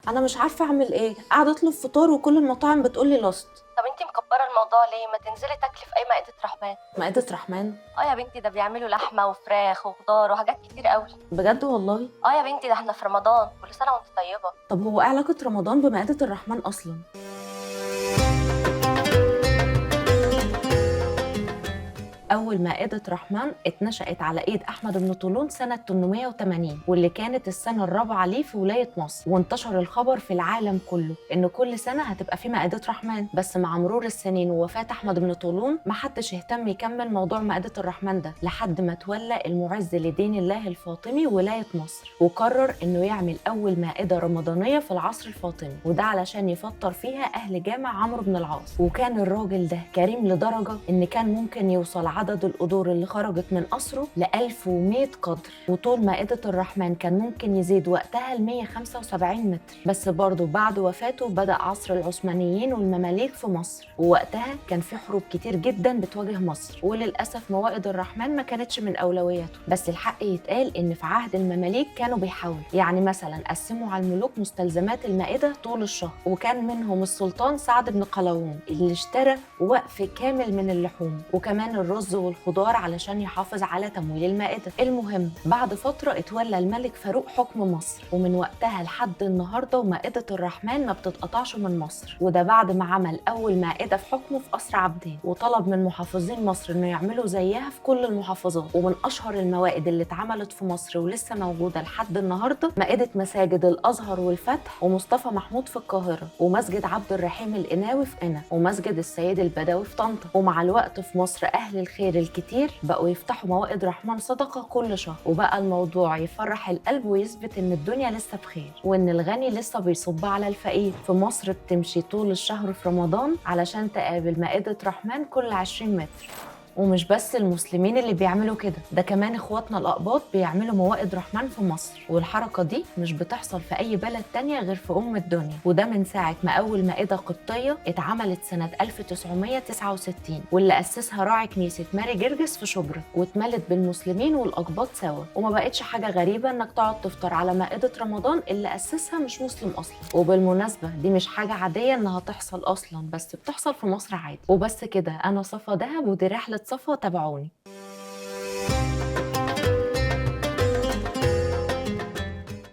انا مش عارفه اعمل ايه، قاعدة اطلب فطار وكل المطاعم بتقولي lost. طب انتي مكبره الموضوع ليه؟ ما تنزلي تاكلي في اي مائدة رحمن. مائدة رحمن؟ اه يا بنتي، ده بيعملوا لحمه وفراخ وخضار وحاجات كتير قوي. بجد والله؟ اه يا بنتي، ده احنا في رمضان، كل سنة وانت طيبة. طب هو ايه علاقة رمضان بمائده الرحمن اصلا؟ أول مائدة رحمن اتنشأت على إيد أحمد بن طولون سنة 880، واللي كانت السنة الرابعة ليه في ولاية مصر، وانتشر الخبر في العالم كله إن كل سنة هتبقى في مائدة رحمن. بس مع مرور السنين ووفاة أحمد بن طولون محدش اهتم يكمل موضوع مائدة الرحمن ده، لحد ما تولى المعز لدين الله الفاطمي ولاية مصر، وقرر إنه يعمل أول مائدة رمضانية في العصر الفاطمي، وده علشان يفطر فيها أهل جامع عمرو بن العاص. وكان الراجل ده كريم لدرجة إن كان ممكن يوصل عدد القدور اللي خرجت من قصره ل 1100 قدر، وطول مائدة الرحمن كان ممكن يزيد وقتها ل 175 متر. بس برضه بعد وفاته بدأ عصر العثمانيين والمماليك في مصر، ووقتها كان في حروب كتير جدا بتواجه مصر، وللأسف موائد الرحمن ما كانتش من أولوياته. بس الحق يتقال إن في عهد المماليك كانوا بيحاولوا، يعني مثلا قسموا على الملوك مستلزمات المائدة طول الشهر، وكان منهم السلطان سعد بن قلاوون اللي اشترى وقف كامل من اللحوم وكمان الرز والخضار علشان يحافظ على تمويل المائدة. المهم بعد فترة اتولى الملك فاروق حكم مصر، ومن وقتها لحد النهاردة ومائدة الرحمن ما بتتقطعش من مصر، وده بعد ما عمل أول مائدة في حكمه في قصر عابدين، وطلب من محافظين مصر إنه يعملوا زيها في كل المحافظات. ومن أشهر الموائد اللي اتعملت في مصر ولسه موجودة لحد النهاردة مائدة مساجد الأزهر والفتح ومصطفى محمود في القاهرة، ومسجد عبد الرحيم القناوي في قنا، ومسجد السيد البدوي في طنطا. ومع الوقت في مصر أهل الخير الكتير بقوا يفتحوا موائد رحمن صدقة كل شهر، وبقى الموضوع يفرح القلب ويثبت إن الدنيا لسه بخير، وإن الغني لسه بيصب على الفقير. في مصر بتمشي طول الشهر في رمضان علشان تقابل مائدة رحمن كل 20 متر. ومش بس المسلمين اللي بيعملوا كده، ده كمان اخواتنا الأقباط بيعملوا موائد رحمن في مصر، والحركة دي مش بتحصل في أي بلد تانية غير في أم الدنيا. وده من ساعة ما أول مائدة قبطية اتعملت سنة 1969، واللي أسسها راعي كنيسة ماري جرجس في شبرا، واتملت بالمسلمين والأقباط سوا. وما بقتش حاجة غريبة إنك تقعد تفطر على مائدة رمضان اللي أسسها مش مسلم أصلا. وبالمناسبة دي مش حاجة عادية إنها تحصل أصلا، بس بتحصل في مصر عادي. وبس كده، أنا صفا دهب ودي رحلة صفا، تابعوني.